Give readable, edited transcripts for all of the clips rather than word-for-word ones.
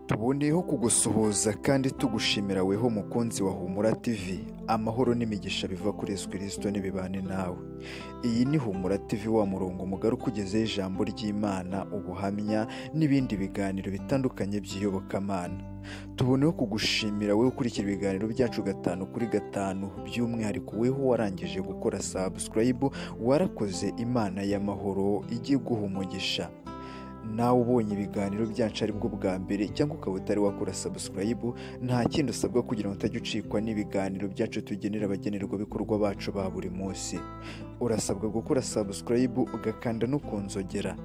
Tuboneyeho kugusuhuza kandi tugushimira weho mukunzi wa Humura TV, amahoro n'imigisha biva kuri Yesu Kristo n'ibibane nawe. Iyi ni Humura TV, wa murongo mugari ukugezeho ijambo ry'Imana, ubuhamya n'ibindi biganiro bitandukanye by'iyobokamana. Tuboneyeho kugushimira wewe ukurikira ibiganiro byacu 5 kuri 5, by'umwihariko weho warangije gukora subscribe, warakoze. Imana y'amahoro ijye iguha umugisha. Nawe ubonye ibiganiro byacu aribwo bwa mbere cyangwa ukaba utari wakora subscribe, nta kindi usabwa kugira ngo utajya ucikwa n'ibiganiro byacu tugenera abagenerwabikorwa bacu ba buri munsi. Urasabwa gukora subscribe ugakanda no ku nzogera.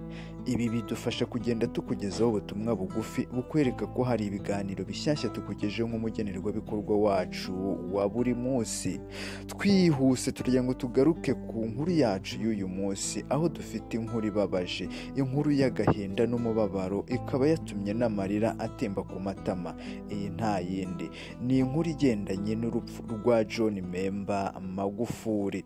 Ibi bidufasha kugenda tukugezaho ubutumwa bugufi bukwereka ko hari ibiganiro bishyashya tukugejeho nk'umugenerwabikorwa wacu wa buri munsi. Twihuse tugira ngo tugaruke ku nkuru yacu y'uyu munsi, aho dufite inkuru ibabaje, inkuru y'agahinda n'umubabaro, ikaba yatumye n'amarira atemba ku matama. Iyi nta yindi, ni inkuru igendanye n'urupfu rwa John Memba Magufuli.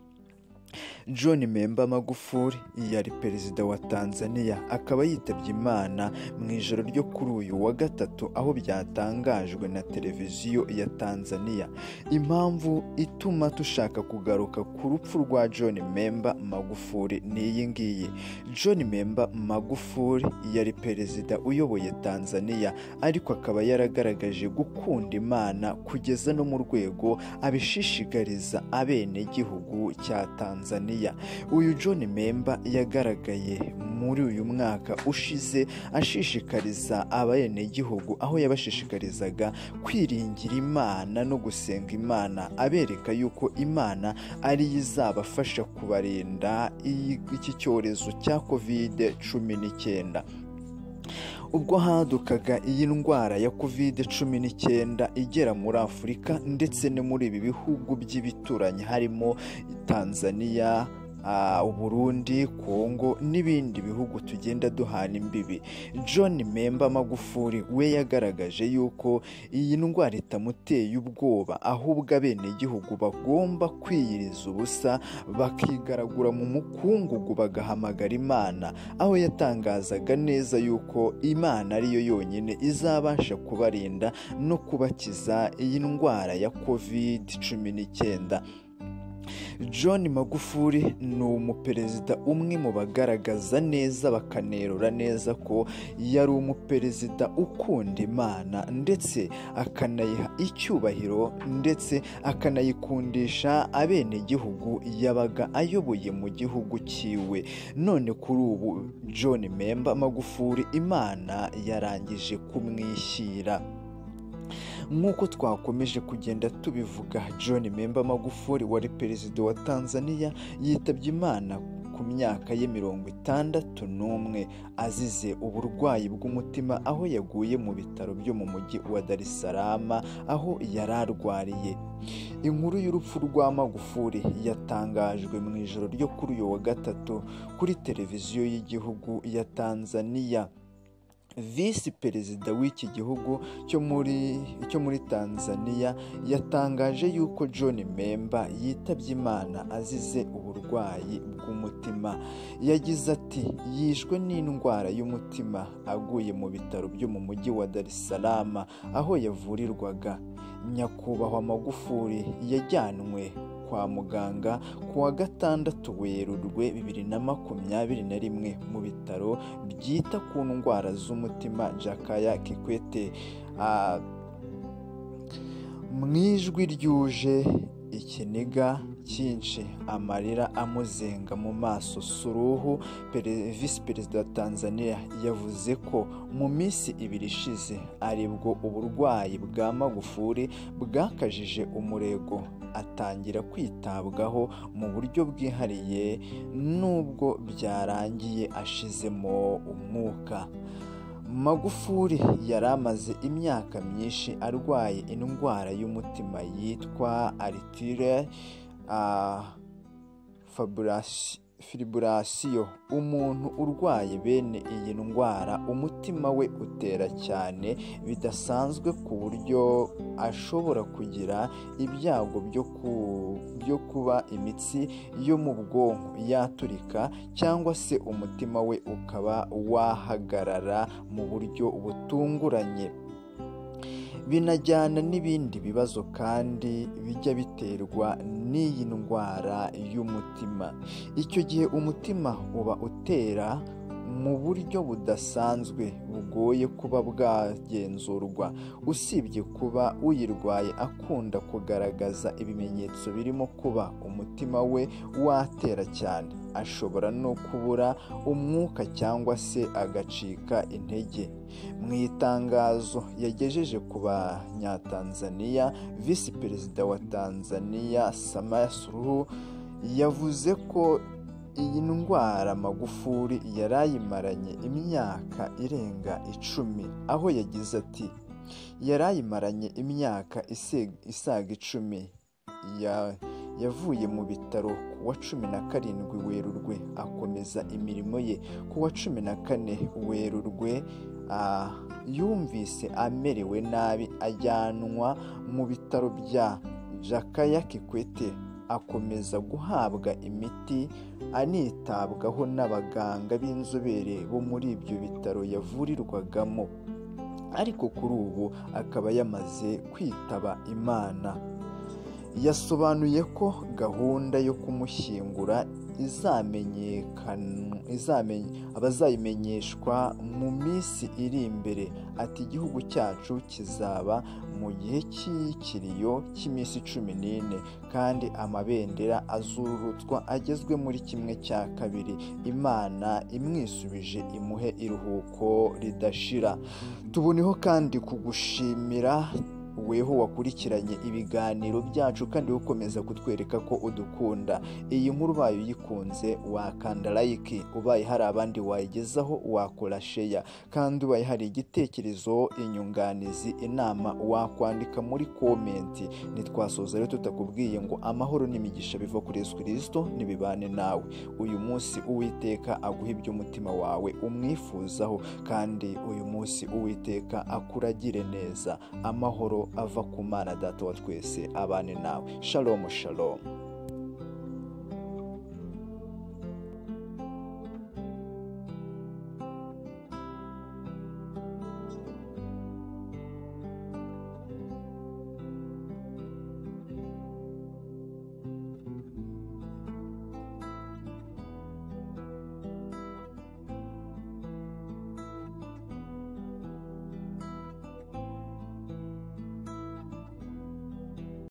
John Memba Magufuli yari perezida wa Tanzania, akaba yitabye Imana mu ijoro ryo kuri uyu wa gatatu, aho byatangajwe na televiziyo ya Tanzania. Impamvu ituma dushaka kugaruka ku rupfu rwa John Memba Magufuli ni iyi ngiyi. John Memba Magufuli yari perezida uyoboye Tanzania, ariko akaba yaragaragaje gukunda Imana kugeza no mu rwego abishishikariza abenegihugu cya Tanzania. Uyu John Memba yagaragaye muri uyu mwaka ushize ashishikariza abenegihugu, aho yabashishikarizaga kwiringira Imana no gusenga Imana, abereka yuko Imana ari izabafasha kubarinda iki cyorezo cya COVID-19. Ubwo hadukaga iyi ndwara ya COVID-19 igera muri Afurika ndetse no muri ibi bihugu by'ibituranyi harimo Tanzania, Burundi, Kongo n'ibindi bihugu tugenda duhana imbibi, John Memba Magufuli we yagaragaje yuko iyi ndwara itamuteye ubwoba, ahubwo abenegihugu bagomba kwiyiriza ubusa bakigaragura mu mukungugu bagahamagara Imana, aho yatangazaga neza yuko Imana ariyo yonyine izabasha kubarinda no kubakiza iyi ndwara ya COVID-19. John Magufuli ni umuperezida umwe mu bagaragaza neza bakanerura neza ko yari umuperezida ukunda Imana ndetse akanayiha icyubahiro ndetse akanayikundisha abenegihugu yabaga ayoboye mu gihugu cyiwe. None kuri ubu John Memba Magufuli Imana yarangije kumwishyira. Nk'uko twakomeje kugenda tubivuga, John Memba Magufuli wari perezida wa Tanzania yitabye Imana ku myaka ye 61 azize uburwayi bw'umutima, aho yaguye mu bitaro byo mu mujyi wa Dar es Salaam aho yari arwariye. Inkuru y'urupfu rwa Magufuli yatangajwe mu ijoro ryo kuri uyu wa gatatu kuri televiziyo y'igihugu ya Tanzania. Visi perezida w'iki gihugu cyo muri Tanzania yatangaje yuko John Memba yitabye Imana azize uburwayi bw'umutima. Yagize ati: yishwe n'indwara y'umutima aguye mu bitaro byo mu mujyi wa Dar es Salaam aho yavurirwaga. Nyakubahwa Magufuli yajyanwe kwa muganga ku wa 6 Werurwe 2021 mu bitaro byita ku ndwara z'umutima Jakaya Kikwete. Mu ijwi ryuje ikiniga cyinshi, amarira amuzenga mu maso, Suluhu, visi perezida wa Tanzania, yavuze ko mu minsi ibiri ishize aribwo uburwayi bwa Magufuli bwakajije umurego, atangira kwitabwaho mu buryo bwihariye nubwo byarangiye ashizemo umwuka. Magufuli yari amaze imyaka myinshi arwaye indwara y'umutima yitwa arterial fibrillation. Umuntu urwaye bene iyi ndwara umutima we utera cyane bidasanzwe ku buryo ashobora kugira ibyago byo kuba imitsi yo mu bwonko yaturika cyangwa se umutima we ukaba wahagarara mu buryo butunguranye. Binajyana n'ibindi bibazo kandi bijya biterwa n'iyi ndwara y'umutima. Icyo gihe umutima uba utera mu buryo budasanzwe bugoye kuba bwagenzurwa. Usibye kuba uyirwaye akunda kugaragaza ibimenyetso birimo kuba umutima we watera cyane, ashobora no kubura umwuka cyangwa se agacika intege. Mu itangazo yagejeje ku Banyatanzaniya, Visi Perezida wa Tanzania Samia Suluhu yavuze ko iyi ndwara Magufuli yarayimaranye imyaka irenga 10, aho yagize ati: "Yarayimaranye imyaka isaga 10, yavuye mu bitaro ku wa 17 Werurwe akomeza imirimo ye. Ku wa 14 Werurwe yumvise amerewe nabi ajyanwa mu bitaro bya Jakaya Kikwete, akomeza guhabwa imiti anitabwaho n'abaganga b'inzobere bo muri ibyo bitaro yavurirwagamo, ariko kuri ubu akaba yamaze kwitaba Imana." Yasobanuye ko gahunda yo kumushyingura abazayimenyeshwa mu minsi iri imbere. Ati: "Igihugu cyacu kizaba mu gihe cy'ikiriyo cy'iminsi 14, kandi amabendera azururutswa agezwe muri 1/2. Imana imwisubije imuhe iruhuko ridashira." Tuboneho kandi kugushimira weho wakurikiranye ibiganiro byacu kandi ukomeza kutwereka ko udukunda. Iyi nkuru ubaye uyikunze wakanda like, ubaye hari abandi wayigezaho wakora share, kandi ubaye hari igitekerezo, inyunganizi, inama wakwandika muri comment. Ntitwasoza rero tutakubwiye ngo amahoro n'imigisha biva kuri Yesu Kristo nibibane nawe. Uyu munsi Uwiteka aguhe ibyo umutima wawe umwifuzaho, kandi uyu munsi Uwiteka akuragire neza. Amahoro ava ku Mana Data wa twese abane nawe. Shalom, shalom.